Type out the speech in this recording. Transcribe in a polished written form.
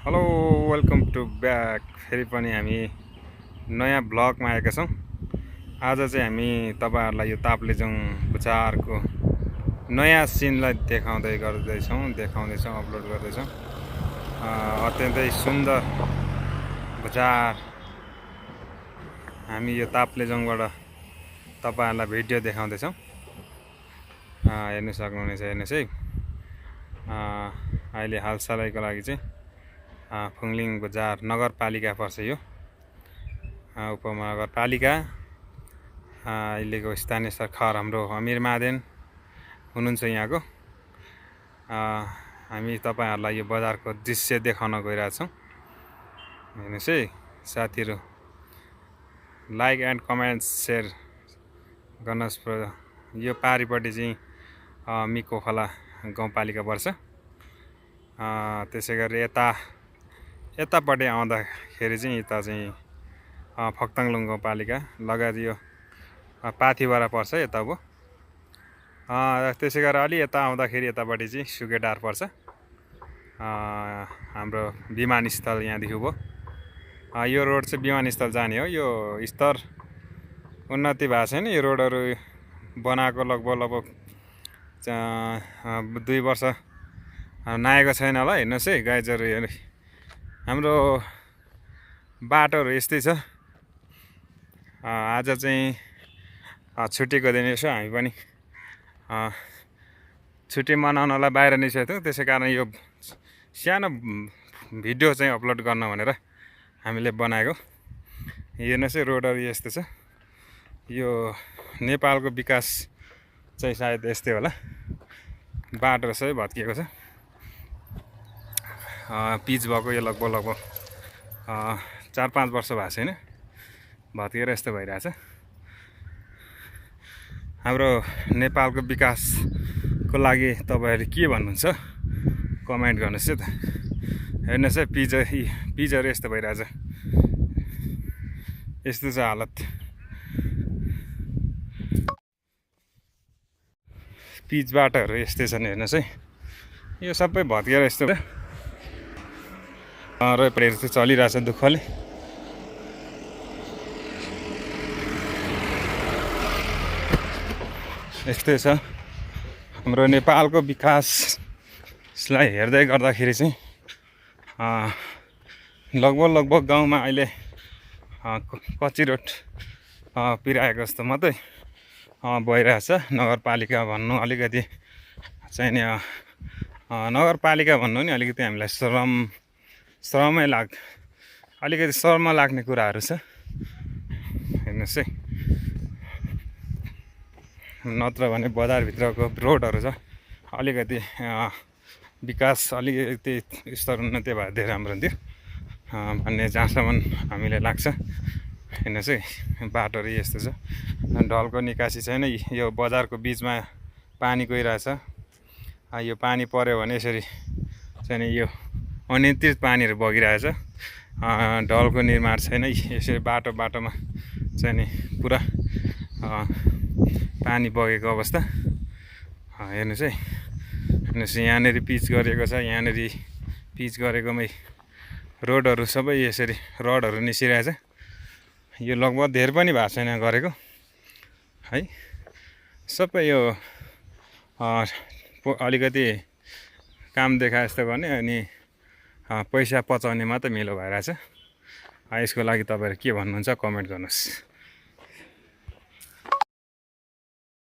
Hello welcome to back. फेरि पनि हामी नयाँ ब्लगमा आएका छौँ। आज चाहिँ हामी तपाईँहरूलाई यो ताप्लेजुङ बजारको नयाँ सिनलाई देखाउँदैछौँ, अपलोड गर्दैछौँ। अत्यन्तै सुन्दर बजार हामी यो ताप्लेजुङबाट तपाईँहरूलाई भिडियो देखाउँदैछौँ। हेर्नु सक्नुहुनेछ। हेर्नुहोस् है, अहिले हालसालैको लागि चाहिँ फुङलिङ बजार नगरपालिका पर्छ। यो उपमहानगरपालिका। अहिलेको स्थानीय सरकार हाम्रो अमिर महादेन हुनुहुन्छ यहाँको। हामी तपाईँहरूलाई यो बजारको दृश्य देखाउन गइरहेछौँ। हेर्नुहोस् है साथीहरू, लाइक एन्ड कमेन्ट सेयर गर्नुहोस्। यो पारिपट्टि चाहिँ मिको खोला गाउँपालिका पर्छ। त्यसै गरी यतापट्टि आउँदाखेरि चाहिँ यता चाहिँ फक्ताङलुङ गाउँपालिका लगायत यो पाथिभरा पर्छ यता अब। त्यसै गरेर अलि यता आउँदाखेरि यतापट्टि चाहिँ सुकेटार पर्छ। हाम्रो विमानस्थल यहाँदेखि भयो। यो रोड चाहिँ विमानस्थल जाने हो। यो स्तर उन्नति भएको छैन। यो रोडहरू बनाएको लगभग 2 वर्ष नआएको छैन होला। हेर्नुहोस् है गाइजहरू, हाम्रो बाटोहरू यस्तै छ। आज चाहिँ छुट्टीको दिन यसो हामी पनि छुट्टी मनाउनलाई बाहिर निस्केको थियौँ। त्यसै कारण यो सानो भिडियो चाहिँ अपलोड गर्न भनेर हामीले बनाएको। हेर्नुहोस् है रोडहरू यस्तो छ। यो नेपालको विकास चाहिँ सायद यस्तै होला। बाटोहरू सबै भत्किएको छ। पिच भएको यो लगभग 4-5 वर्ष भएको छैन, भत्किएर यस्तो भइरहेछ। हाम्रो नेपालको विकासको लागि तपाईँहरूले के भन्नुहुन्छ कमेन्ट गर्नुहोस् है त। हेर्नुहोस् है पिचहरू यस्तो भइरहेछ। यस्तो छ हालत। पिच बाटोहरू यस्तै छन्। हेर्नुहोस् है, यो सबै भत्किएर यस्तो रेपहरू चाहिँ चलिरहेछ दुःखले। यस्तै छ हाम्रो नेपालको विकासलाई हेर्दै गर्दाखेरि चाहिँ लगभग गाउँमा अहिले कच्ची रोड पिराएको जस्तो मात्रै भइरहेछ। नगरपालिका भन्नु अलिकति चाहिँ नि नगरपालिका भन्नु नि अलिकति हामीलाई श्रमै अलिकति शर्म लाग्ने कुराहरू छ। हेर्नुहोस् है, नत्र भने बजारभित्रको रोडहरू छ अलिकति विकास अलिकति स्तर उन्नति भए धेरै राम्रो हुन्थ्यो भन्ने जहाँसम्म हामीलाई लाग्छ। हेर्नुहोस् है बाटोहरू यस्तो छ। ढलको निकासी छैन। यो बजारको बिचमा पानी गइरहेछ। यो पानी पर्यो भने यसरी चाहिँ यो अनियन्त्रित पानीहरू बगिरहेछ। ढलको निर्माण छैन। यसरी बाटोमा चाहिँ नि पुरा पानी बगेको अवस्था। हेर्नुहोस् है, हेर्नुहोस् यहाँनिर पिच गरेको छ। यहाँनिर पिच गरेकोमै रोडहरू सबै यसरी रडहरू निस्किरहेछ। यो लगभग धेरै पनि भएको छैन गरेको है। सबै यो अलिकति काम देखा जस्तो गर्ने अनि पैसा पचाउने मात्रै मिलो भइरहेछ। यसको लागि तपाईँहरू के भन्नुहुन्छ कमेन्ट गर्नुहोस्।